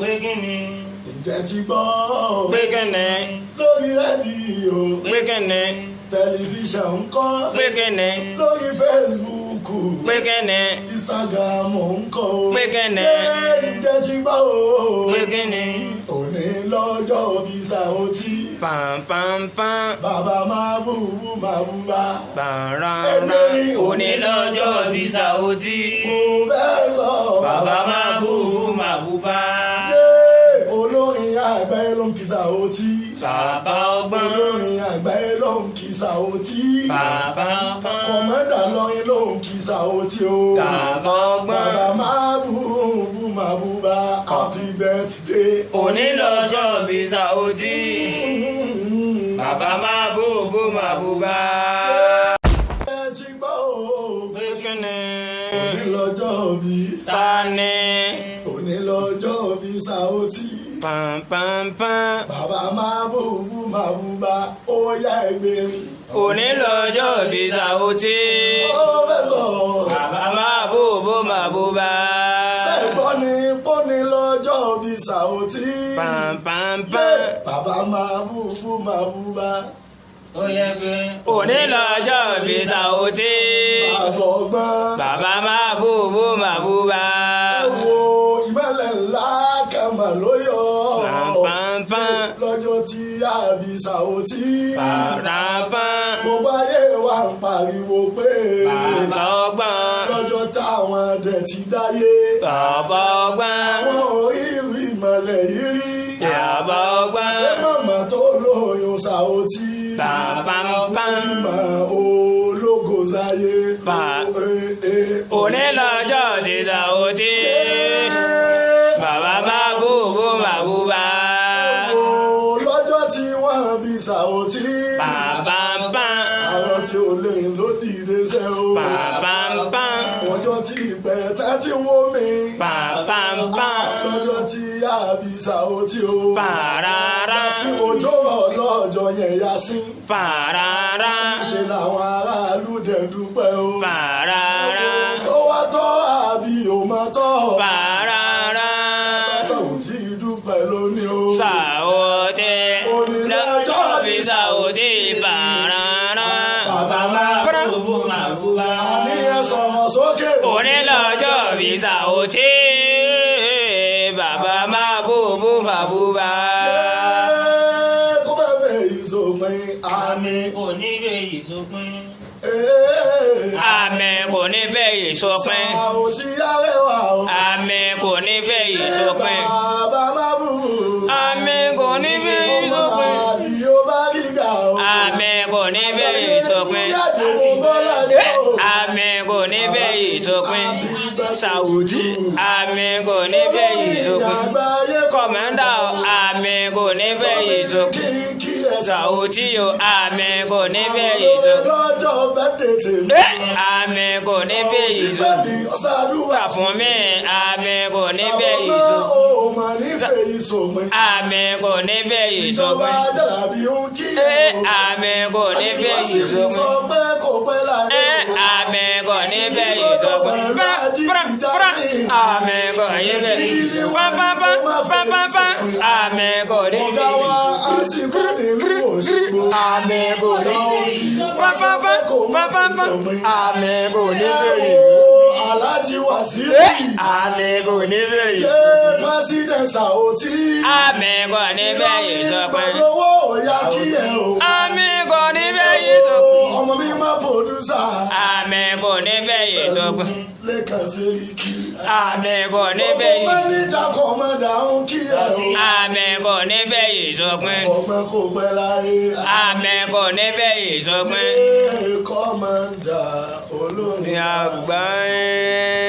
Pé kí ni? Ǹjẹ́ ti gbọ́? Pé kí ni? Lórí rédíò. Pé kí ni? Tẹlifíṣàn ń kọ́. Pé kí ni? Lórí Facebook. Pé kí ni? Instagram ń kọ́. Pé kí ni? Ǹjẹ́ ti gbọ́ o? Pé kí ni? Òní lọ́jọ́ bí Saoty. Pàmpámpám. Bàbá máa búbú máa búbá. Pàrọ̀rọ̀. Òní lọ́jọ́ bí Saoty. Mo fẹ́ sọ. Bàbá máa bú máa bú bá. Yé olórin àgbáyé ló ń kí Saoty. Bàbá ọgbọ́n. Olórin àgbáyé ló ń kí Saoty. Bàbá ọgbọ́n. Kọ̀mọ́dà lọ́rin ló ń kí Saoty o. Bàbá ọgbọ́n. Bàbá máa bú bú máa bú bá, happy birthday. Òní lọ́jọ́ bí Saoty. Bàbá máa bú bú máa bú bá. Ẹ ti gbọ́ o. Pé kí ni? Òní lọ́jọ́ bí. Ta ni? Òní lọ́jọ́ bí Saoty. Pàmpámpám. Bàbá máa bú bú máa bú bá, ó yá ẹgbẹ̀rin. Òní lọ́jọ́ bí Saoty. Ó fẹ́ sọ̀rọ̀. Bàbá máa bú bú máa bú bá. Sẹ́gbọ́n ni pọ́ni lọ́jọ́ bí Saoty. Pàmpámpám. Bàbá máa bú bú máa bú bá. Ó yẹ pé. Òní lọ́jọ́ bí Saoty. Bàbá ọgbọ́n. Bàbá máa bú bú máa bú bá. Ẹ wo ìmọ̀lẹ̀ ńlá kàmá ló yọ. Pàmpámpám. Lọ́jọ́ tí a bí Saoty. Pàràpàm. Gbogbo ayé wa ń pariwo pé. Bàbá ọgbọ́n. Lọ́jọ́ táwọn dẹ̀ ti dáyé. Bàbá ọgbọ́n. Àwọn oríire ìmọ̀lẹ̀ yìí rí. Bàbá ọgbọ́n. Ṣé màmá tó lóyún Saoty? Pàmpámpám. Ìmọ̀ ológo sáyé. Òní lọ́jọ́ tí Saoty. Bàbá máa bú bú máa bú bá. Lọ́jọ́ tí wọ́n bí Saoty. Pàmpámpám. Àwọn tí ò lè ló dìde sẹ́ o. Pàmpámpám. Ọjọ́ tí ìpẹ̀tẹ́ tí wọ́n mi. Pàmpámpám. Lọ́jọ́ tí a bí Saoty o. Pàràrà. Sí òjò rọ̀ lọ́jọ́ yẹn yá sí. Pàràrà. Ṣe làwọn aráàlú dẹ̀ dúpẹ́ o. Pàràrà. Sọ wá tọ́ àbí ò máa tọ́? Pàràrà. Saoty dúpẹ́ lónìí o. Saoty. Lọ́jọ́ bí Saoty. Pàràrà. Bàbá máa bú bú máa bú bá. Àní ẹ sọ̀rọ̀ sókè. Òní lọ́jọ́ bí Saoty. Bàbá máa bú bú máa bú bá. Kó bá fẹ́ ìsòpin àmì. Òní bè ìsopin. Àmín, kò ní fẹ́ ìsọpin. Saoty arẹwà o. Àmín, kò ní fẹ́ ìsọpin. Bàbá máa bú. Àmín, kò ní fẹ́ ìsọpin. Àdìo bá rí gà o. Àmín, kò ní fẹ́ ìsọpin. Àmín, kò ní fẹ́ ìsọpin. Saoty. Àmín, kò ní fẹ́ ìsọpin. Kọ̀mẹ́ndà, àmín, kò ní fẹ́ ìsọpin. Saoty o, àmín, kò ní fẹ́ ìsọpin. Lọ́jọ́ bẹ́ẹ̀ tèmi. Àmín, kò ní fẹ́ ìsọpin. Ọ̀sàdúrà Fún mi, àmín, kò ní fẹ́ ìsọpin. Ó mà nífẹ̀ẹ́ ìsòpin. Àmín, kò ní fẹ́ Ìjọba ìsọpin. jàbí ń kí Àmín, kò ní fẹ́ ìsọpin. Sọ pé kò pẹ́ láyé. Àmín, kò ní fẹ́ ìsọpin. Fúra fúra fúra. Àmín, kò ní fẹ́. Pápápá pápápá. Àmín, kò ní Ọ̀gá fẹ́. wa àsìkò nílùú Òṣogbo. Àmín, kò ní. Pápápá pápápá. Àmín, kò ní fẹ́. Aláàjì Wàsíù. Àmín, kò ní fẹ́. Ṣé President Saoty? Àmín, kò ní fẹ́ ìsọpin. Owó òyà kí ẹ o. Àmín, kò ní fẹ́ ìsọpin. Ọmọ mi máa producer. Àmín, kò ní fẹ́ ìsọpin. Lẹ́kàn Sẹ́ríkì. Àmín, kò ní fẹ́ Ọmọ ìsọpin. manager commander ń kí ẹ o. Àmín, kò ní fẹ́ ìsọpin. Ọ̀pẹ kò pẹ́ láyé. Àmín, kò ní fẹ́ ìsọpin. Commander olórin Ní àgbáyé.